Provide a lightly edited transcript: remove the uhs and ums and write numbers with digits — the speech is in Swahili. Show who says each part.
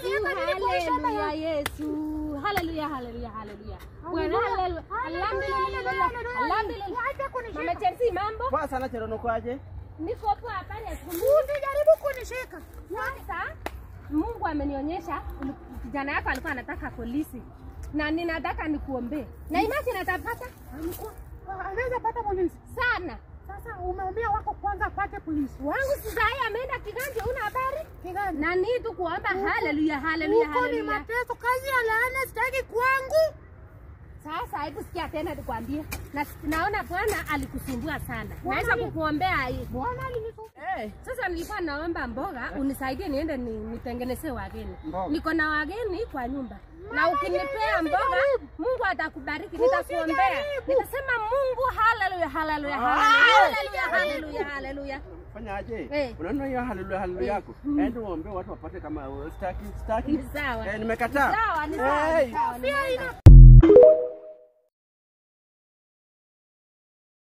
Speaker 1: Uliweka nini kwa hii shamba
Speaker 2: Haleluya
Speaker 1: yangu?
Speaker 2: Yesu. Haleluya, haleluya, haleluya. Bwana haleluya. Alhamdulillah. Alhamdulillah.
Speaker 1: Wacha kunishika.
Speaker 2: Mama Chelsea, mambo?
Speaker 3: Poa sana Cherono, kwaje?
Speaker 2: Niko poa hapa ni siku mingi.
Speaker 1: Usijaribu kunishika.
Speaker 2: Sasa Mungu amenionyesha kijana yako alikuwa anataka polisi na ninataka nikuombee. Na imagine atapata
Speaker 1: Anaweza pata polisi.
Speaker 2: sana.
Speaker 1: Sasa umeambia wako kwanza apate polisi.
Speaker 2: Wangu sasa ameenda Kiganja, una habari?
Speaker 1: Kiganja.
Speaker 2: Na ni tu kuomba haleluya, haleluya,
Speaker 1: Huko ni
Speaker 2: haleluya.
Speaker 1: mateso, kazi ya laana sitaki kwangu.
Speaker 2: Sasa hebu sikia tena nikwambie. Na naona Bwana alikusumbua sana. Naweza kukuombea hii.
Speaker 1: Bwana alinisumbua.
Speaker 3: Eh,
Speaker 2: Sasa nilikuwa naomba mboga unisaidie niende nitengenezee wageni.
Speaker 3: Mboga.
Speaker 2: Niko na wageni kwa nyumba. Na ukinipea mboga, Mungu atakubariki, nitakuombea.
Speaker 1: Usijaribu.
Speaker 2: Nitasema Mungu haleluya, haleluya, haleluya, haleluya, haleluya.
Speaker 3: fanya aje?
Speaker 2: Eh.
Speaker 3: Unaona hiyo haleluya haleluya yako? Enda uombe watu wapate kama sitaki sitaki.
Speaker 2: Ni sawa.
Speaker 3: Eh, nimekataa.
Speaker 2: Sawa, ni sawa, ni
Speaker 3: Eh.
Speaker 2: sawa.
Speaker 1: Pia ina